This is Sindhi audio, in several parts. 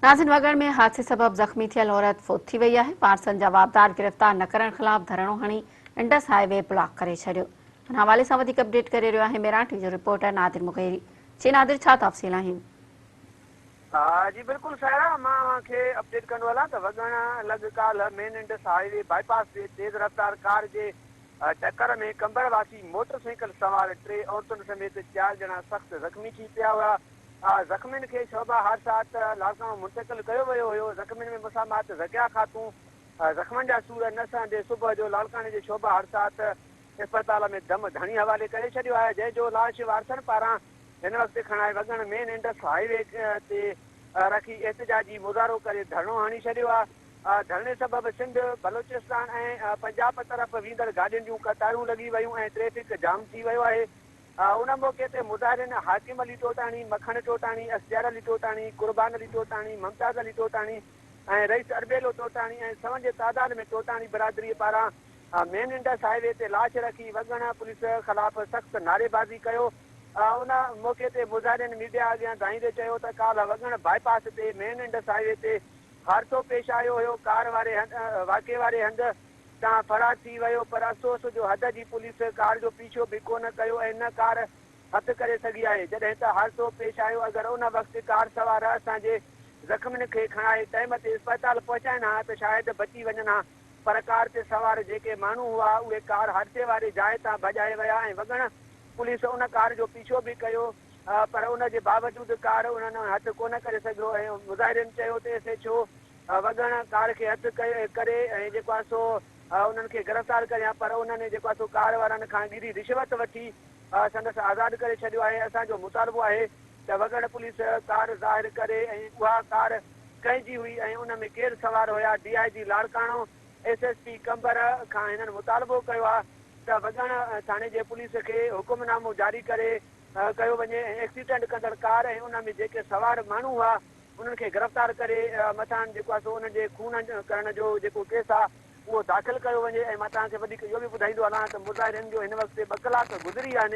ناظرين وڳڻ ۾ حادثي سبب زخمي ٿيل عورت فوت ٿي وئي آهي، وارثن جوابدار گرفتار نه ڪرڻ خلاف ڌرڻو هڻي انڊس هاء وي بلاڪ ڪري ڇڏيو. ان حوالي سان وڌيڪ اپڊيٽ ڪري رهيو آهي ميران ٽي جو رپورٽر نادر مغيري. جي نادر ڇا تفصيل آهن؟ جي بلڪل سائره مان اوهان کي اپڊيٽ ڪندو هلان ته وڳڻ لڳ ڪالهه main Indus highway bypass تي تيز رفتار ڪار جي ٽڪر ۾ قمبر واسي موٽر سائيڪل سوار ٽي عورتن سميت چار ڄڻا سخت زخمي ٿي پيا هيا. زخمين کي شعبه حادثات لاڙڪاڻو منتقل ڪيو ويو هيو، زخمين ۾ مسامات ذڪيا خاتون زخمن جا سور نه سهندي صبح جو لاڙڪاڻي جي شعبه حادثات اسپتال ۾ دم ڌڻي حوالي ڪري ڇڏيو آهي، جنهن جو لاش وارثن پاران هن وقت کڻائي وڳڻ مين انڊس هاء وي تي رکي احتجاجي مظاهرو ڪري ڌرڻو هڻي ڇڏيو آهي، ڌرڻي سبب سنڌ، بلوچستان ۽ پنجاب طرف ويندڙ گاڏين جون قطارون لڳي ويون ۽ ٽريفڪ جام ٿي ويو آهي. ان موقعي تي مظاهرين حاڪم علي ٽوٽاڻي، مکڻ ٽوٽاڻي، اختيار علي ٽوٽاڻي، قربان علي ٽوٽاڻي، ممتاز علي ٽوٽاڻي ۽ رئيس اربيلو ٽوٽاڻي ۽ سون جي تعداد ۾ ٽوٽاڻي برادري پاران مين انڊس هاء وي تي لاش رکي وڳڻ پوليس خلاف سخت نعريبازي ڪيو. ان موقعي تي مظاهرين ميڊيا اڳيان دانهيندي چيو ته ڪالهه وڳڻ باء پاس تي مين انڊس هاء وي تي حادثو پيش آيو هيو، ڪار واري واقعي واري هنڌ تان فرار ٿي ويو پر افسوس جو حد جي پوليس ڪار جو پيڇو به ڪونه ڪيو ۽ نه ڪار هٿ ڪري سگهي آهي جڏهن ته حادثو پيش آيو اگر ان وقت ڪار سوار اسان جي زخمين کي کڻائي ٽائيم تي اسپتال پهچائين ها ته شايد بچي وڃن ها پر ڪار تي سوار جيڪي ماڻهو هئا اهي ڪار حادثي واري جاء تان ڀڄائي ويا ۽ وڳڻ پوليس ان ڪار جو پيڇو به ڪيو پر ان جي باوجود ڪار انهن هٿ ڪونه ڪري سگهيو ۽ مظاهرين چيو ته ايس ايڇ او وڳڻ ڪار کي هٿ ڪري ۽ جيڪو آهي سو انهن کي گرفتار ڪريان پر انهن جيڪو آهي سو ڪار وارن کان ڳري رشوت وٺي سندس آزاد ڪري ڇڏيو آهي اسان جو مطالبو آهي ته وڳڻ پوليس ڪار ظاهر ڪري ۽ اها ڪار ڪنهن جي هئي ۽ ان ۾ ڪير سوار هيا D I G Larkana S S P Qambar کان هنن مطالبو ڪيو آهي ته وڳڻ ٿاڻي جي پوليس کي حڪم نامو جاري ڪري ڪيو وڃي ۽ ايڪسيڊنٽ ڪندڙ ڪار ۽ ان ۾ جيڪي سوار ماڻهو هئا انهن کي گرفتار ڪري مٿان جيڪو آهي سو انهن جي خون ڪرڻ جو جيڪو ڪيس آهي اهو داخل ڪيو وڃي ۽ مان توهان کي وڌيڪ اهو به ٻڌائيندو هلان ته مظاهرين جو هن وقت ٻه ڪلاڪ گذري ويا آهن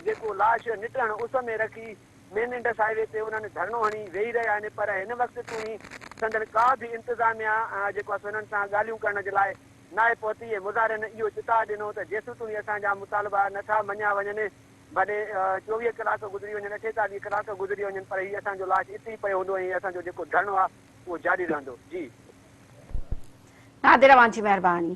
جيڪو لاش نٽهڻ اس ۾ رکي مين انڊس هاء وي تي انهن ڌرڻو هڻي ويهي رهيا آهن پر هن وقت توڻي سندن ڪا به انتظاميا جيڪو آهي سو انهن سان ڳالهيون ڪرڻ جي لاء ناهي پهتي ۽ مظاهرين اهو چتاء ڏنو ته جيسوتوڻي اسان جا مطالبا نٿا مڃيا وڃن ڀلي 24 ڪلاڪ گذري وڃن، 48 ڪلاڪ گذري وڃن پر هي اسان جو لاش اتي ئي پيو هوندو ۽ اسان جو جيڪو ڌرڻو آهي اهو جاري رهندو. جي. نادر اوهان جي مهرباني.